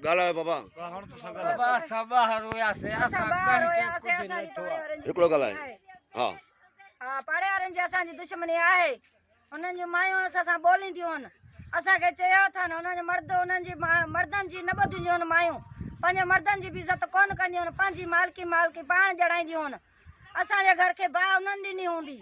ڳالهايو بابا. بابا اسان ٻاهر هياسي اسان ڪنهن کي ڪجهه نه ڏٺو آهي. هڪڙو ڳالهاء ها. ها پاڙي وارن جي اسان جي دشمني آهي انهن جون مايون اسان سان ٻولينديون هن اسان کي چيو اٿن انهن جا مرد انهن جي مردن جي نه ٻڌنديون هن مايون پنهنجي مردن جي به عزت ڪونه ڪنديون هن پنهنجي مالڪي مالڪي پاڻ ڄڻائينديون هن اسان جي گهر کي باهه انهن ڏني هوندي.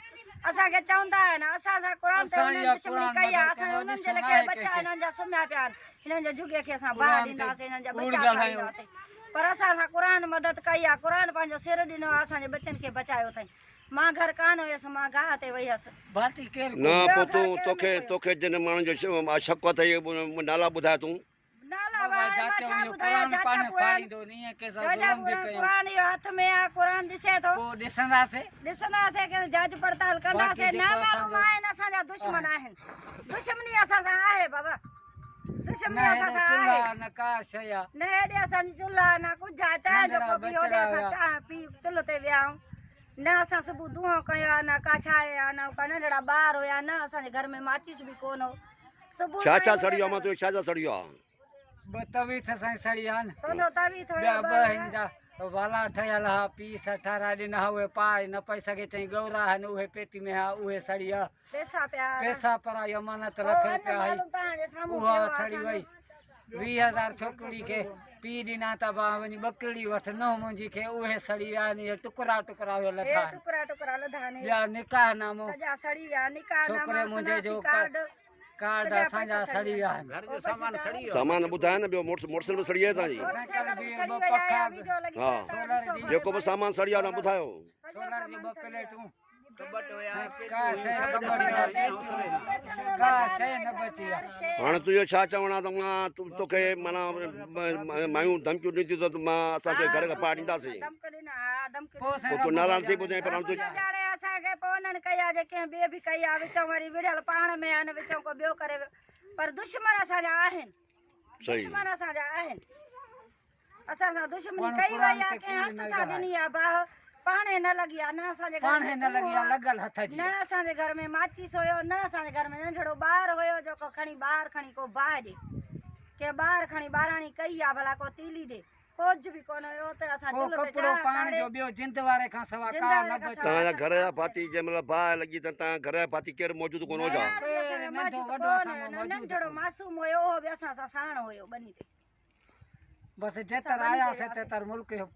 اسان کي چوندا آهن، اسان سان قرآن تي انهن دشمني ڪئي آهي، اسان انهن جي لکيل ٻچا انهن جا سمهيا پيا آهن، هنن جي جهڳي کي اسان باهه ڏينداسين، هنن جا ٻچا ساڙينداسين. پر اسان سان قرآن مدد ڪئي آهي، قرآن پنهنجو سر ڏنو آهي، اسان جي ٻچن کي بچايو اٿائين. مان گهر ڪانه هيس، مان گاهه تي وئي هيس. نه پوء تون توکي توکي جن ماڻهن جو شڪ اٿئي نالا ٻڌاء تون. نالا واهڻ مان ڇا ٻڌايان جاچا پڙهان جاچا پڙهان قرآن اهو هٿ ۾ آ قرآن ڏسي ٿو پوء ڏسنداسين ڏسنداسين ڪي جاچ پڙتال ڪنداسين نه معلوم آهن اسان جا دشمن آهن دشمني اسان سان آهي بابا دشمني اسان سان آهي نه ڪا شيء آ نه هيڏي اسان جي چلهه نه ڪجهه آ چانهه جو ڪوپ هوڏي اسان چانهه پي چلهه تي ويا آهيون نه اسان صبح دونهون ڪيو آ نه ڪا شاء آ نه ڪا ننڍڙا ٻار هيا نه اسان جي گهر ۾ ماچيس به ڪونه هو ڇا ڇا سڙيو آ مان تنهنجو ڇا ڇا سڙيو آ. ٻه تويٿ سائين سڙي آ نه. سونو تويٿ هيو ٻيا ٻه هن جا والا ٺهيل ها پيس ٺهرائي ڏنا ها اهي پائي نه پئي سگهي چئين ڳورا آهن اهي پيتي ۾ ها اهي سڙي آ. پيسا پيا ها. پيسا پرائي امانت لک روپيا هئي اها سڙي وئي. 20 هزار ڇوڪري کي پيء ڏنا ته ابا وڃي ٻڪرڙي وٺ ننهن منهنجي کي اهي سڙي ويا آهن اهي ٽڪرا ٽڪرا اهي لڌا آهن ٻيا نڪاح نامو ڇوڪري منهنجي جو ڪارڊ اسان جا سڙي ويا آهن. سامان ٻڌايو نه ٻيو موٽر سائيڪل به سڙي آهي توهان جي سائيڪل به ٻه پکا به ها جيڪو به سامان سڙي آهي توهان ٻڌايو. سولر جون ٻه پليٽون. هاڻ تنهنجو ڇا چوڻ آ ته مان توکي معنيٰ مايون ڌمڪيون ڏين ٿيون ته مان اسان کي گهر کان پاڙ ڏينداسين پوء تون نالا نٿي ٻڌائين پر هاڻ تون ڄاڻي اسان کي پوء انهن ڪئي آ جي ڪنهن ٻئي به ڪئي آ وچون وري وڙهيل پاڻ ۾ آهن وچون ڪو ٻيو ڪري ويو پر دشمن اسان جا آهن دشمن اسان جا آهن اسان سان دشمني ڪئي وئي آ ڪنهن هٿ سان ڏني آ باهه پاڻهي نه لڳي آ نه اسان جي گهر ۾ لڳي آ لڳل هٿ جي نه اسان جي گهر ۾ ماچيس هيو نه اسان جي گهر ۾ ننڍڙو ٻار هيو جو ڪو کڻي ٻار کڻي ڪو باهه ڏي ڪنهن ٻار کڻي ٻاراڻي ڪئي آ ڀلا ڪو تيلي ڏي ڪجهه به ڪونه هيو ته اسان ڪو چلهه تي ڪپڙو چانهه پاڻ ڪاڙهي جو ٻيو جند واري کان سوا جند ڪا واري نه کان بچي. سوا توهان جا اسان گهر جا ڀاتي جنهن مهل باهه لڳي ته توهان گهر جا ڀاتي ڪير موجود ڪونه هجا. ڪير به اسان ڪير جو ننڍو موجود وڏو ڪونه اسان هيو مان نه موجود ننڍڙو ڪونه. معصوم هيو اهو به اسان سان ساڻ هيو ٻني تي. بس اسان جيتر ٻني تي آياسين وياسين. تيتر ملڪ جو